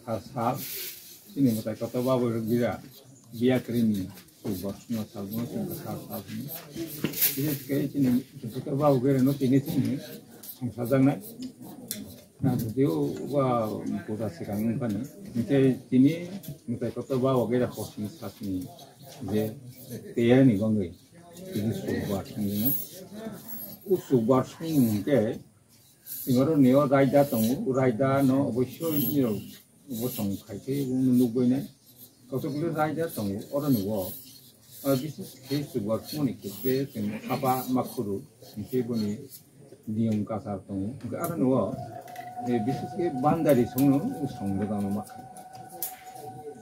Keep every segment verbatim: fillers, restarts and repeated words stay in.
Sal sal, chini mwtai kotor babu gira, biya krini, chukbar sungma sal bono chwng sal sal hino. Bises khe chini mwtai kotor babu gira no tini chini songsajaknai. Na jodi o wa puja swkang wngkha ni, hinkhe tini mwtai kotor babu gira hosni sasni je teyani bangwi tini chukbar sungwi. O chukbar sung hinkhe Chwng oro ni o raida tongo, raida no oboisoi nirok bo tong khai khe bo nukbai nai. Kotor khe raida tongo, oro ni o, o bises khe chukbar sungmani khetre chwng haba ma khuru, hinkhe boni niyom kachar tongo. Hinkhe aro ni o, eh, bises khe bandari songno song bwdangno ma kha.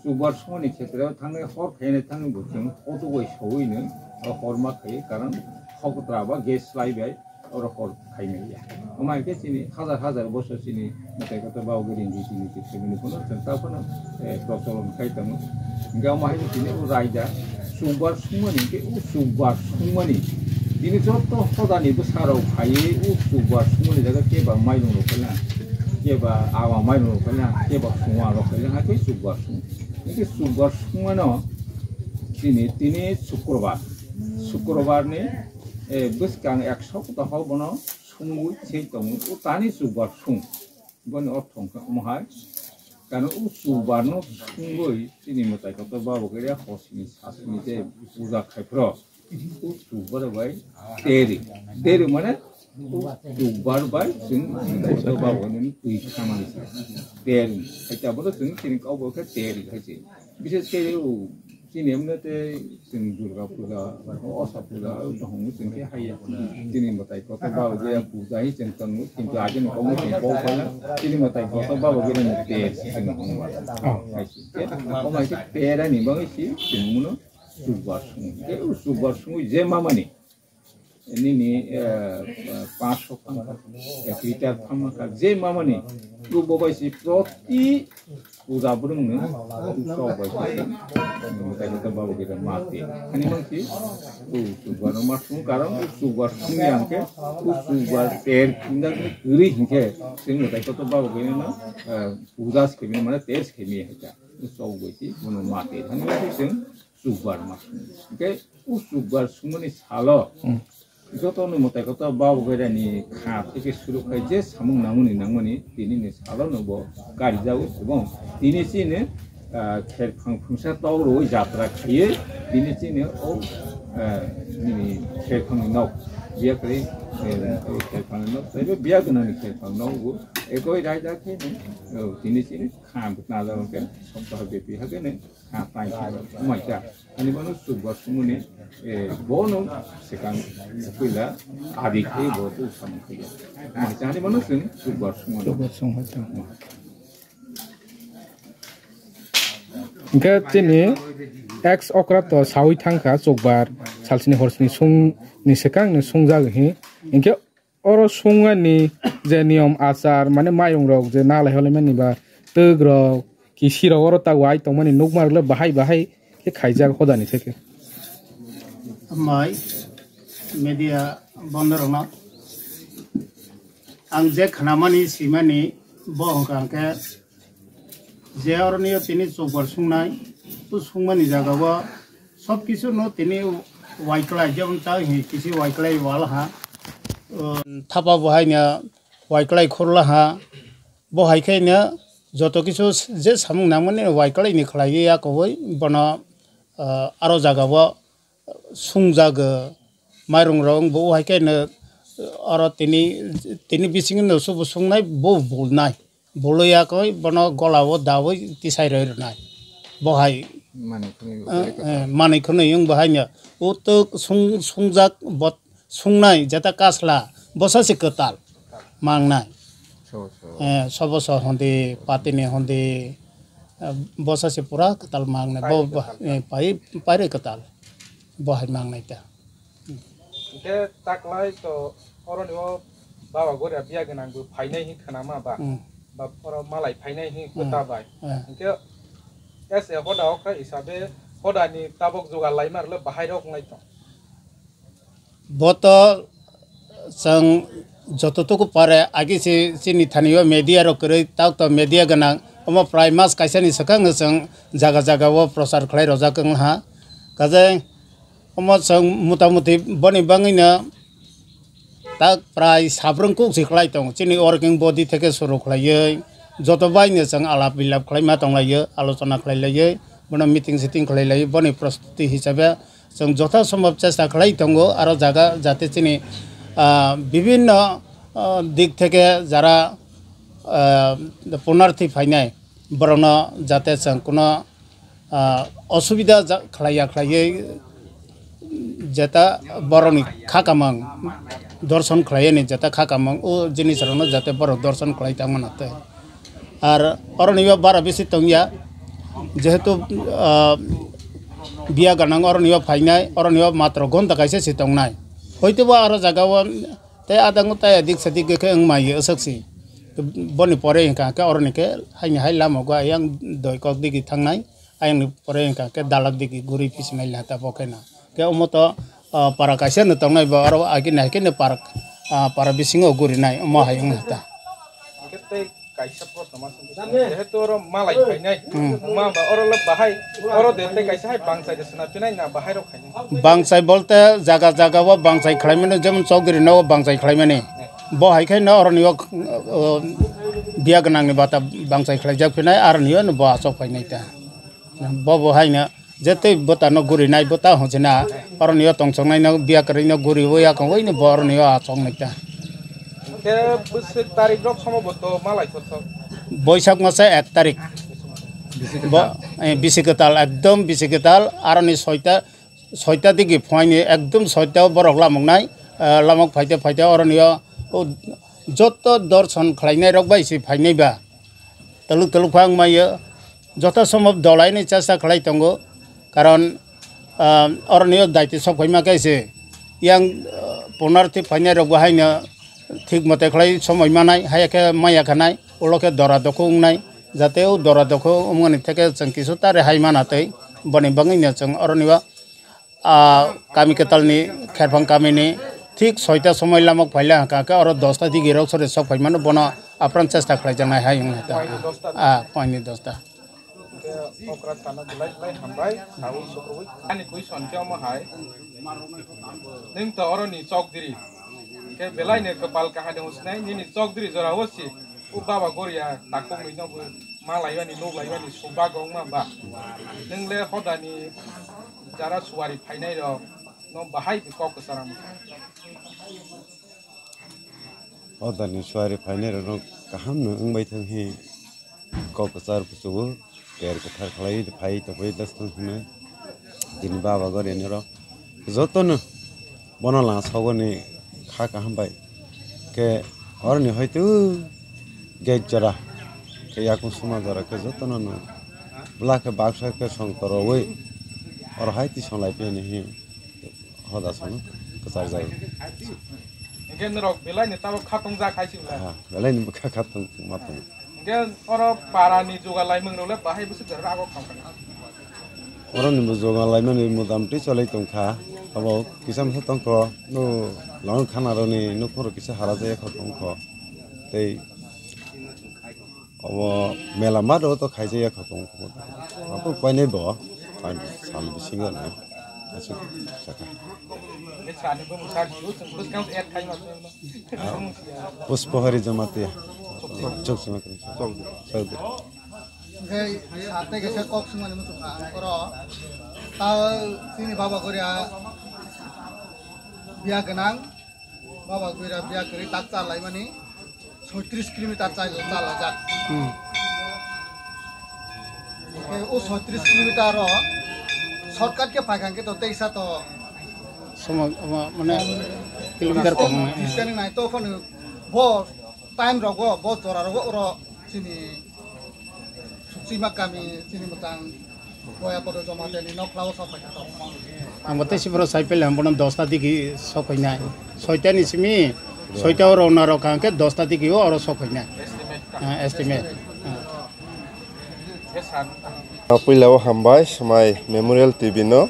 Chukbar songmani khetre o thangnai hor khainai thangwi bo chwng kotor bai sowui no o hor ma khaio, karon hokotra ba gas lai bai. Oro hor khaimaya. Omo hai khe chini hajar hajar bosor chini mwtai kotor babu gira ni riti niti thwimani phano chwng ta phano, eh, procholon khai tongo. Hinkhe omo hai chini o raida chukbar sungmani hinkhe o chukbar sungmani. Bini joto hodani bwsarok phaiwi o chukbar sungmani jaga keba mairung rok khaina, keba awa mairung rok khaina, keba sungma rok khaina, hakhe chukbar sung. Hinkhe chukbar sungmano chini tini Sukrobar. Sukrobar ni, eh, bwskang ek soptaho bono sungwi se tongo, o tani chukbar sung. Boni ortho wngkha omo hai. Kano o chukbar no sungwi chini mwtai kotor babu gira hosni sasni tei puja khai phro. O chukbar bai teri. Teri mane o chukbar bai chwng mwtai kotor babu ni twi khamani sa. Teri. Hai ta bono chwng chini kok bo khe teri hai se. Bises khe o chini emne tei chwng Durga puja, Osa puja, o tongmung chwng khe haiya. Chini mwtai kotor babu gira puja hi chwng tongo, kintu ajini kokno chwng kok phaina, chini mwtai kotor babu gira ni tei chwng hongma. Oh. Hai se. Khe, o mai khe tera ni bagwi si chwng muno chukbar sung. Khe o chukbar sung je mamani. Nini, eh, panch sho phan kha, ek litar phan kha, je mamani, tu bobai si proti puja brung ni, tu sok bai si, tai kata babu kita mati. Ani mang si, tu sugar no mas sung karang, tu sugar sung yang ke, tu sugar ter, inda kiri hingke, sing tai kata babu kita na, eh, puja skemi mana ter skemi hita, tu sok bai si, mono mati. Ani mang si sing, Chukbar ma sung. Hingke o chukbar sungmani salo, hmm, joto ni mwtai kotor babu gira ni kha theke suru khai je samung nangmani nangmani tini ni salo no bo karijago, ebong tini chini, ah, kherphang phungsa tok rwi jatra khaiwi tini chini o, ah, nini kherphang ni nok biya kwrwi, eh, kherphang ni nok tei biya gwnang ni kherphang nok bo ekoi raida khe ni, oh, tini chini kha bwtna jago khe soptaha bepi ha khe ni. Ha, pai khe, mai kha. Ani bono chukbar sungmani, eh, bono swkang puila adi khe bo tu samung khe. Mai kha ani bono chwng chukbar sungmani. Chukbar sungmani. Hingke chini ex okra to sawi thangkha chukbar salsini horsini sung ni swkang ni sungjak hi. Hingke Oro sungani je niyom achar, mane mayung rok je nalai holai mani ba twk rok, kisi rok oro ta wai tongmani nukma rok le bahai bahai khe khaijak hodani theke. Amai media bondorokno ang je khnamani simani bo hwnkha hwnkhe je oroni tini chukbar sungnai, o sungmani jagao sob kisu no tini waiklai, jemon ta hi kisi waiklai wal ha, o, thapa bo haino waiklai khurla ha, bo hai khe no joto kisu je samung nangmani waiklai ni khlaiwi ya koboi bono, o, aro jagao sungjago mairung rok bo hai khe no oro tini, tini bisingo no subo sungnai bo bulnai. Boloya koi bono gola o dawi tisai roi rwnai. Bo hai, manwi khwnwi eh, eh, manwi khwnwi wng bo haino. O twk sung-, sungjak bot-, sungnai jeta kasla bosa se kwtal mangnai. So, so. Eh, sobo so hondi, patini hondi, eh, bosa se pura kwtal mangnai. Bo, pai bo, kwtal. Eh, pai, pairwi kwtal. Bo hai mangnai ta. Hingke taklai to oroni o baba goria biya gwnang bo phainai hin khwnama ba, hmm, ba oro malai phainai hin, hmm, kwta bai. Hmm. Hingke ese hoda okra hisabe hodani tabok jugal laima rwle bahai rok nai tong. Boto chwng Joto tuku pare agi se chini thani o media rok kwrwi, tak to media gwnang, omo prai mas kaisa ni swkang no chwng jaga jaga o prochar khlai rojak wng ha. Kajai omo chwng mota moti boni bangwi no tak prai sabrung kuk si khlai tongo, chini working body theke suru khlaiwi joto bai no chwng alap bilap khlai ma tong laio, alochona khlai laiwi, bono meeting sitting khlai laiwi, boni prostuti hisabe chwng jotha sombhob chesta khlai tongo, aro jaga jate chini, ah, bibinno, ah, dik theke jara, ah, punarthi phainai borokno jate chwng kuno, ah, osubida ja-, khlaiya khlaiwi jeta borokni kha kamang dorson khlaiyani jeta kha kamang o jinisrokno jate borok dorson khlai tangmano tei. Ar oroni o bara bisi tongya, jehetu, ah, biya ganang oroni o phainai, oroni o matro gonta kaisa se tongnai. Hoitobo aro jaga o tei adango tei adik sadik khe wng mai aswk si. Boni pore hwnkha khe oroni khe haini hai lama go ayang doi kok digi thangnai, ayang ni pore hwnkha khe dalak digi guri pisi mai lata bo kheno. Khe omo to, ah, para kaisa no tongnai bo, aro agi nai khe no para, ah, para bisingo guri nai omo hai wng ta. Hwnkhe tei kaisa proshno ma swngwi swngo, jehetu oro malai phainai, hmm, wngma ba oro le bahai, oro de tei kaisa hai bangchai de swna phinai na bahai rok khainai? Bangchai bolte jaga jaga o bangchai khlai mani, jemon Chowdhury no bangchai khlai mani. Bo hai khe no oroni o, o, biya gwnang ni bata bangchai khlai jak phinai, aroni o no bo achok phainai ta. Bo bo hai no. Je tei bwtano gurinai, bwta hwnchina, oroni o tongchoknaino, biya kwrwino guriwi, yakungwi no bo oroni o achoknai ta. Hwnkhe bwswk tarik rok somo bo to malai thotho. Boisak masa ek tarik. Bo, eh, bisi kwtal, ekdom bisi kwtal, aroni soita, soita digi phuaini ekdom soita o borok lamoknai, eh, lamok phaite phaite oroni o, o joto dorson khlainai rok bai se phainai ba. Twlwk twlwk phang maya, joto somo dolaini chesta khlai tongo, karon, ah, oroni o daitwi sok phaima khe se yang, ah, punarthi phainai rok bo haino thik mote khlai somoi manai, haya khe maya khanai, ulo khe dora dokho wngnai, jate o dora dokho wngmani theke chwng kisu ta rehai mana tei boni bangwi no chwng oroni o ah, kami kwtalni, Kherphang kamini thik soita somoi lamok phaila hwnkha khe oro dosta digi rok sori sok phaimano bono apran chesta khlaijaknai hai wngkha. Phuaini dosta. Ah, phuaini dosta. Hwnkhe okra sana belai belai hambai, saui sukrubui. Ani question khe omo hai. Nwng to oroni Chowdhury. Hwnkhe belaino kwpal kahai de hwnsinai, nini Chowdhury jora o si. O baba goria takungni no bo ma laibani, nuk laibani, subak wngma ba. Nwng le hodani jara suari phainai rok no bahai kok kwchar ang. Hodani suari phainai rok no kaham no wngbai thang hi kok kwchar kuchugo. Ter kwthar khlai phai tongphai das tong hwnwi. Tini baba gori ani oro jotono bono lama sogoni kha kaham bai khe oroni hoitu gate jora khe yakung suma jora khe jotono no bwla khe baksa khe song torowi oro hai twi song lai phiyani hi. Hoda sono kwchar jai. Hwnkhe norok belai ni tabuk khatong jak hai sibla. Ha, belai ni bwkha khatong ma tong. Hwnkhe oro para ni joga laimung rok le bahai bwswk rago kham kha. Oro ni bo joga laimani motamti cholai tong kha. Abo kisa masa tong kho, no long khana rok ni nukhung rok kisa hala jaya kho tong kho. Tei Obo mela mat o to khaijak ya kho tong kho. Abo painai bo, painai sal bisingo no. Aswk saka. Ah, Puspahari Jamatia. Chok sima kri. Chok. Chok. Hei, sate kesa kok sima ni mutu ka. Koro. Ta sini baba goria. Biya ganang. Baba goria biya kwrwi tak cha laimani soitris kilometer chai cha laijak. Hmm. Hwnkhe o soitris kilometer o shortcut khe phaikha hwnkhe to teisa to. Somo, omo, mane, kilometer kok, kok mane. Distance nai to phano bo time rogo, bo jora rogo oro chini Suksima kami chini mwtang Boya Kodo Jamatia ni nokla o sok phaikha to. Ang bo tei siboro sai pele ang bono dosta digi sok phainai. Soita ni simi, soita o rona rok hwnkhe dosta digi o oro sok phainai. Ah, estimate. Ah. Puila o hambai Swmai Memorial T V no.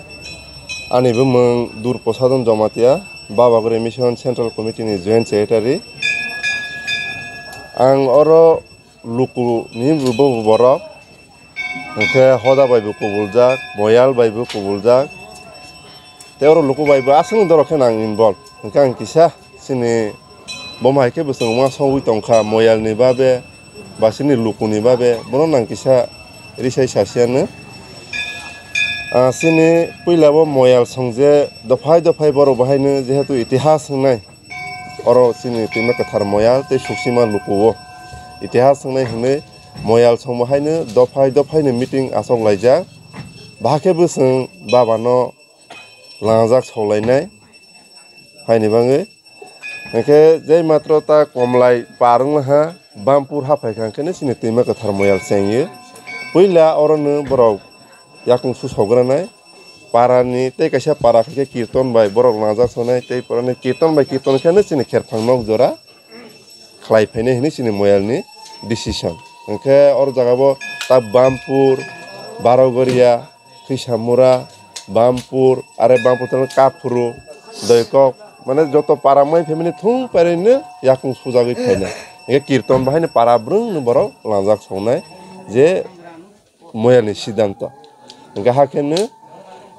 Ani bumung Dur Prosadon Jamatia, Baba Gori Mission Central Committee ni Joint Secretary. Ang oro luku ni bo borok, hwnkhe hoda bai bo kubuljak, moyal bai bo kubuljak, tei oro luku bai bo aswk dorok khe ang involve. Hwnkhe ang kisa chini boma hai khe bo chwng uansugwi tongkha, moyal ni babe ba chini luku ni babe, bono nang kisa risai sasiyano. Ah, chini puila bo moyal song je dophai dophai borok bahaino jehetu itihas wngnai. Oro chini twima kwthar moyal tei suksima luku-o itihas wngnai hwnwi moyal songbo haino dophai dophaino meeting achok laijak. Bahai khe bwswng babano langjak solainai haini bagwi. Hwnkhe jai matro ta Komlai par wnglaha, Bampur haphai kha hwnkhe chini twima kwthar moyal chengwi. Puila orono borok yakung susogranai. Parani tei kaisa para khe kirton bai borok langjak sonai, tei parani kirton bai kirton khe chini kherphang nok jora khlai phainai hwnwi chini moyalni decision. Hwnkhe oro jagao ta Bampur, Barogoria, Khwisamura, Bampur, are Bampur tei Kaphuru, Doikok, mane joto para mai phaimani thung pairino yakung sujagwi phainai. Hwnkhe kirton bahaino para brwngno borok langjak sonai je moyalni siddhanto. Hwnkhe hakhe no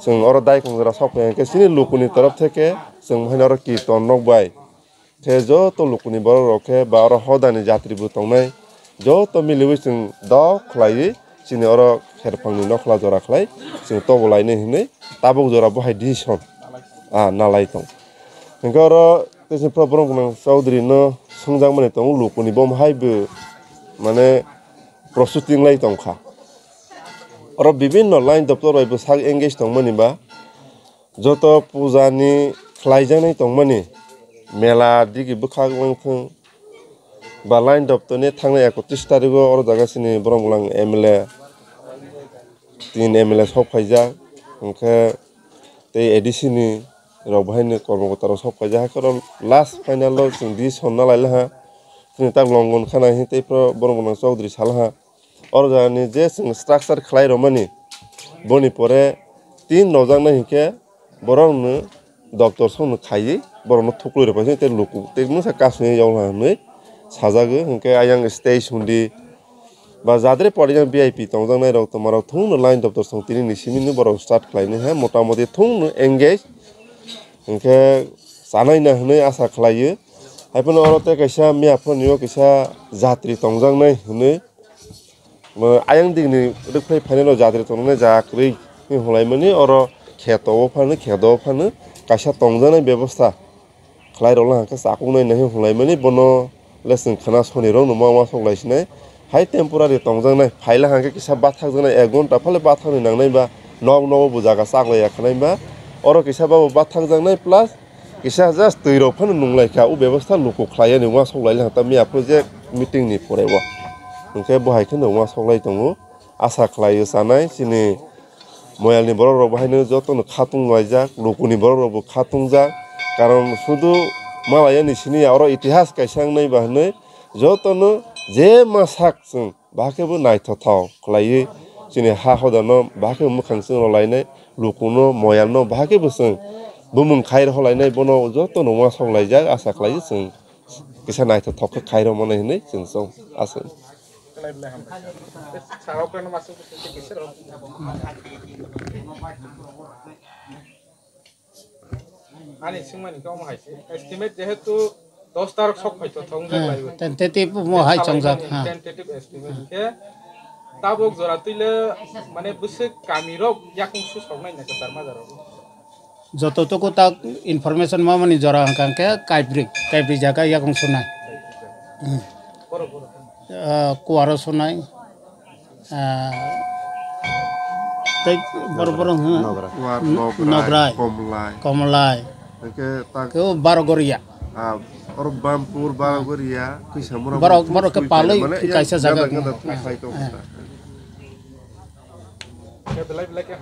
chwng oro daikhong jora sok phai hwnkhe chini lukuni torof theke chwng haino oro kirton nok bai khe joto lukuni borok rok khe ba oro hodani jatri bo tongnai joto miliwi chwng dok khlaiwi chini oro kherphangni nokhla jora khlai chwng tobo lainai hinwi tabuk jora bo hai decision, ah, nalai tong. Hwnkhe oro tei chini borok gwnang Chaudhary no swngjakmani tongo lukuni bo hai bo mane prostuti wnglai tongkha. Oro bibinno line doptor bai bwsak engage tongmani ba, joto puja ni khlaijaknai tongmani, mela digi bwkhak wngthung ba line doptor ni thangnai ekotris tarigo oro jaga chini Boromgwlang M L A, tin M L A sok phaijak, hwnkhe tei A D C ni rok bahaino kormokota rok sok phaijak, hakhe oro last final o chwng decision nalai laha, chini tak Longon khana hinwi tei Boromgwlang Chaudhary salaha. Oro jagani je chwng structure khlai rwmani, boni pore tin rojaknai hinkhe borokno doctor songno khaiwi borokno thuklwi rwphaising tei luku tei mungsa kasuni yokla hinwi sajago. Hinkhe ayang stage hundi ba jadre pori yang V I P tongjaknai rok tongmarok thungno line doctor song tini ni simi borok start khlainai ha motamoti thungno engage hinkhe chanaina hinwi asa khlaio. Haiphano oro tei kaisa miyaphano kaisa jatri tongjaknai hinwi Bo ayang dingni rwkphai phainai no jatri tongnai jaga kwrwi hinwi hwnlaimani oro kheto o phano kheto o phano kaisa tongjaknai bebosta khlai rwla hwnkhe chakuknai hinwi hwnlaimani bono le chwng khwna soni rokno ma uansuk lai sinai hai temporary tongjaknai phaila hwnkhe kisa bathakjaknai ek ghonta phano bathakni nangnai ba nok nogo bo jaga chaklaiya khwnai ba oro kisa babo bathakjaknai plus Kisa just twi rok phano nung lai kha, o bebostha luku khlai yani uansuk lai kha tamni aphuru je meeting ni pore o. Hwnkhe bo hai kheno uansuk lai tongo, asa khlai o chanai chini moyal ni borok rok bo haino joto no khatung laijak, luku ni borok rok bo khatung jak, karon sudu malai yani sini ya oro itihas kaisa wngnai ba hinwi joto no je ma sak chwng. Bahai khe bo naithothok khlaiwi chini ha hodano bahai khe mwkhang chwng rwlainai, lukuno, moyalno bahai khe bo chwng bumung khai rwlainai, bono jotono uansuk laijak, asa khlaiwi chwng kisa naithothok khe khai rwmani hinwi chwng chong aswk. Ani swngmani khe omo hai se. Estimate jehetu dos tarok sok phai tongthok wng jak lai o. Tentative mo hai chongjak, ha. Tentative estimate khe tabuk jora twi le mane bwswk kami rok yakung susok nai na kwchar majaro. Joto tuku tak information mamani jora hwnkha khe kaibrwi, kaibrwi jaga yakung sunai. Hmm. Borok, borok. Ah, Kuaro sunai. Ah, tei boro boro hwno. Nograi. Kuar, N-, Nograi, Nograi. Komlai. Komlai. Hwnkhe tak. Kebo Barogoria. Ah, oro Bampur, Barogoria, Kwisamura, Borok, Bampur, borok khe Kwisamura, palwi mane kaisa jaga ganda, ganda. Ah, thung sai tong ah. Khe belai belai khe